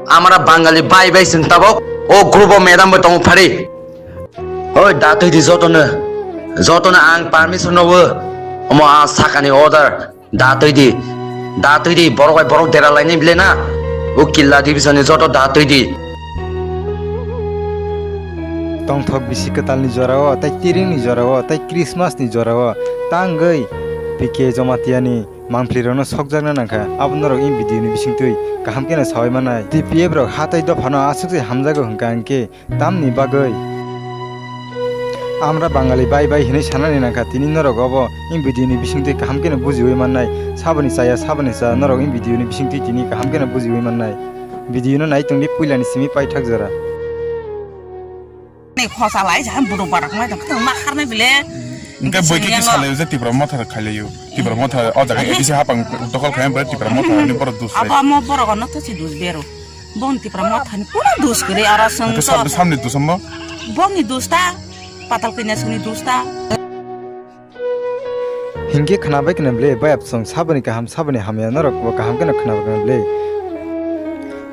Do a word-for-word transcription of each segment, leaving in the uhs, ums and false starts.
Amra Bangali bai bai chwng tabok o group o madam bo tongo phari. Oi, da twi di jotono. Jotono ang permission rwo. Omo a sakani order. Da twi di. Da twi di. Borok bai borok dera lainai bile na. O Killa division ni joto da twi di. Tongthok bisi kwtalni jorao, tei tiringni jorao, tei Christmasni jorao tangwi P K Jomatiani mangphlirokno sokjakna nangkha, abo norok in video ni bisingtwi kaham kheno saui mannai. T P F rok ha tei dophano aswk se hamjago hwnkha hwnkhe tamni bagwi? Amra Bangali bai bai hinwi sanani nangkha, tini norok obo in video ni bisingtwi kaham kheno bujiui mannai. Saboni chaya, saboni cha, norok in video ni bisingtwi tini kaham kheno bujiui mannai. Video no nai tongdi puilani simi paithak jora. Ni khosa lai jang buruk barak mai tong khwtang ma kharnai bile. Engke boi ke salai je Tipra Motha khailai yo. Tipra Motha o jaga A D C hapang dokol khaim bere Tipra Motha ni borok dus lai. Abo mo borok no to si dus bero. Bon Tipra Motha ni pura dus kre ara song to. Sam samni dus mo. Bon ni dus ta. Patal kanya suni dus ta. Hinkhe khwnabai khwna ble, bayap song saboni kaham, saboni hamya, norok bo kaham kheno khwnabai khwna ble.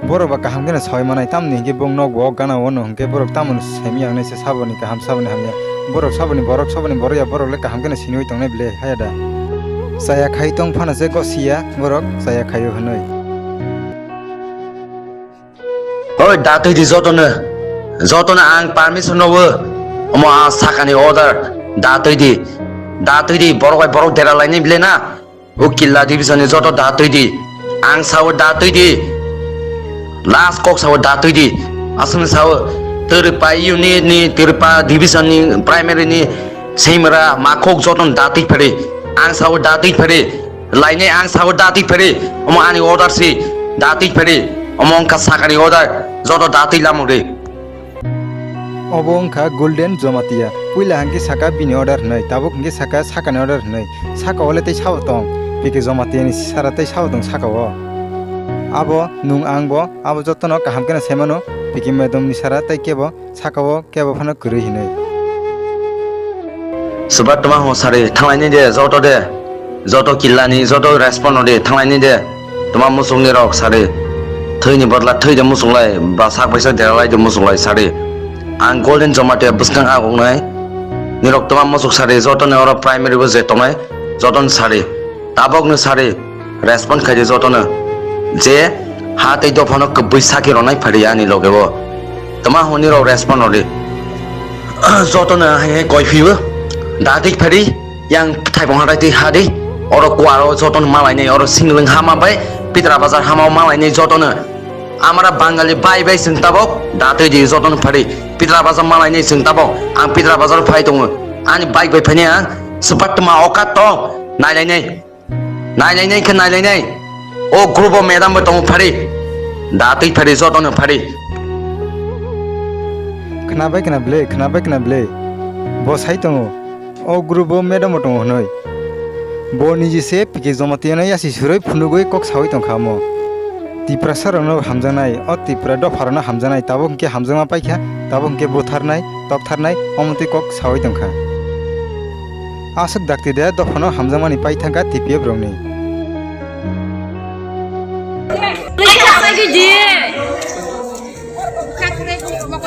Borok ba kaham kheno saui manai, tamni hinkhe bong nok bo gana wano hinkhe borok tamoni semi ang naisa saboni kaham, saboni hamya. Borok saboni borok, saboni borok ya borok le kaham kheno siniui tongnai ble, haya da. Chaya khai tong phano se gosiya, borok chaya khaio hinui. Oi, da twi di jotono. Jotono ang permission rwo. Omo a sakani order. Da twi di. Da twi di, borok bai borok dera lainai bile na. O Killa division ni joto da twi di. Ang sao da twi di. Last kok sao da twi di. Aswkno sao Twrwpa unit ni, Twrwpa division ni, primary ni, Seimra, Makhuk jotono da twi phari. Ang sao da twi phari. Lainai ang sao da twi phari, omo ani order si da twi phari, omo wngkha sakani order, joto da twi lamuk di. Obo wngkha Golden Jomatia, puila hwnkhe saka bini order hwnwi, tabuk hwnkhe saka sakani order hwnwi, saka o le tei sao tong, P K Jomatia ni sara tei sao tong saka o. Abo nwng ang bo, abo jotono kaham kheno sai mano, P K madam ni sara tei kebo saka o kebo phano kwrwi hinwi. Swbar twma ho sari, thanglaini de, joto de, joto Killani, joto respond no de, thanglaini de, twma muchungni rok sari, thwini bodla thwi de muchunglai, ba sak baisa deralai de muchunglai sari. Ang Golden Jomatia bwskang agongnai, nirok twma muchuk sari, jotoni oro primary bo je tongnai, jotoni sari. Tabokno sari, respond khaidi jotono je ha tei dophano kwbwi saki rwnai phari ani logebo. Twma hwnwi rok respond rwdi. Jotono hai hai koi phibo. Da twi phari yang thaibong hatai twi hadi. Oro kuaro jotono malainai, oro singlwng hama bai Pitra Bazar hama malainai jotono. Amra Bangali bai bai chwng tabok da twi di jotono phari. Pitra Bazar malainai chwng tabok. Ang Pitra Bazar phai tongo. Ani bike bai phainai ang swbar twma okat tong nailainai. Nailainai khe nailainai. O group o madam bo tongo phari. Da twi phari jotono phari. Khwnabai khwna ble, khwnabai khwna ble. Bo sai tongo. O group o madam bo tongo hwnwi. Bo niji se P K Jomatia no yasi suroi phunugwi kok saui tongkha omo. Tiprasa rokno hamjaknai, o Tipra dopha rokno hamjaknai, tabuk hwnkhe hamjakma paikha, tabuk hwnkhe butharnai, toktharnai, omo twi kok saui tongkha. Aswk dakti de dophano hamjakmani paithangkha T P F rokni.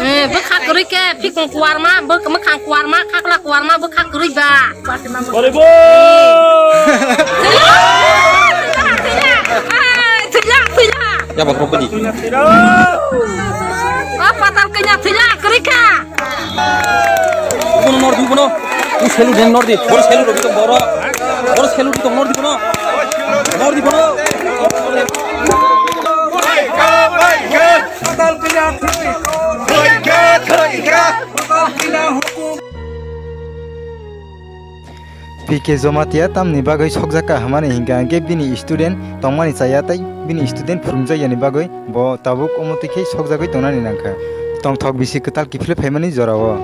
Eh, bwkha kwrwi khe, phikung kuarma, bwk-, mwkhang kuarma, khakla kuarma, bwkha kwrwi ba. Thwila, thwila, thwila. Eh, thwila, thwila. Yaba khorokpani. O patal kanya thwila kwrwi kha. Bono nordi bono. U selu den nordi. Boro selu rogi tong boro. Boro selu di tong nordi bono. Nordi bono. P K Jomatia tamni bagwi sokjakha hwnmani hinkha hinkhe bini student tongmani chaya tei bini student phwrwngjakya ni bagwi bo tabuk omo twi khe sokjagwi tongnani nangkha. Tongthok bisi kwtal kiphilwi phaimani jorao.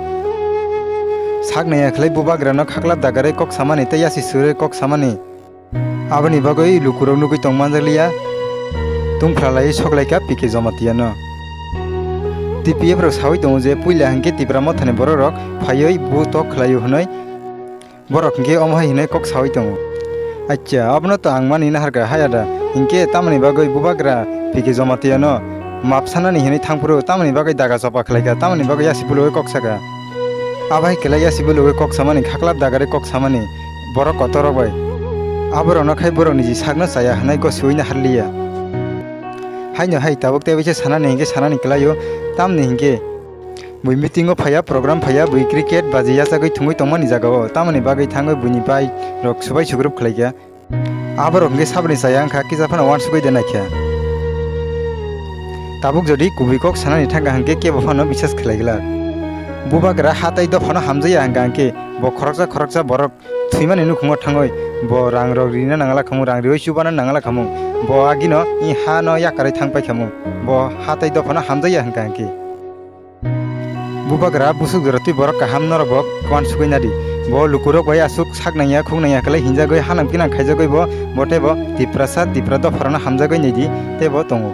Sak naiya khlai bubagrano khaklap dagarwi kok samani tei yasi swrwi kok samani. Aboni bagwi lukurok nugwi tong manjakliya, tungphra laiwi soklaikha P K Jomatia no. T P F rok sawi tongo je puila hinkhe Tipra Mothani borok rok phaiwi bu tok khlaio hwnwi borok hinkhe omo hai hwnwi kok sawi tongo. Acha, abono to ang mani naharkha haya da, hinkhe tamoni bagwi bubagra P K Jomatia no map sanani hinwi thangphuru tamoni bagwi daga chopa khlaikha, tamoni bagwi yasi buluwi kok sakha. Abai khlai yasi buluwi kok samani khaklap dagari kok samani borok kotorok bai. Aborokno khai borokni ji sakno chaya hwnwi gosiwi naharliya. Haino hai tabuk tei baisa sanani hinkhe sanani kwlaio, tamni hinkhe bui meeting o phaiya, program phaiya, bui cricket baji yachagwi thungwi tongmani jagao, tamoni bagwi thangwi buini bai rok subai sugrup khlaikha. Aborok hwnkhe saboni chaya wngkha, kisa phano uansugwi de naikha. Tabuk jodi kubui kok sanani thangkha hwnkhe kebo phano bisas khlai glak. Bubagra ha tei dophano hamjaya hwnkha hwnkhe bo khoroksa khoroksa borok thwimani nukhungo thangwi bo rang rok rina nangla khamu, rang riwi chubana nangla khamu, bo agino i ha no yakarwi thang pai khamu, bo ha tei dophano hamjaya hwnkha hwnkhe. Bubagra busuk jora twi borok kaham norok bo uansugwi nadi. Bo lukurok bai aswk sak nangya khuk nangya khlai hinjagwi hanam kinang khaijagwi bo, bo tei bo Tiprasa Tipra dopharano hamjagwi naidi tei bo tongo.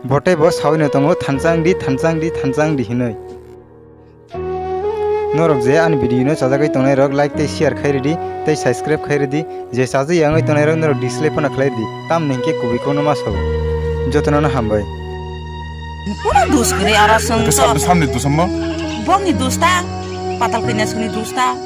Bo tei bo sawino tongo thansa wngdi, thansa wngdi, thansa wngdi hinwi. Norok je ani video no chajagwi tongnai rok like tei share khai ridi tei subscribe khai ridi. Je chajakya wngwi tongnai rok norok dislike phano khlai di, tamni hinkhe kubui kokno ma sabo. Jotono no hambai. Kono dos kwrwi oro chwng Hwnkhe to. Sam-, samni dos mo? Bongni dos ta, patal kanya songni dos ta.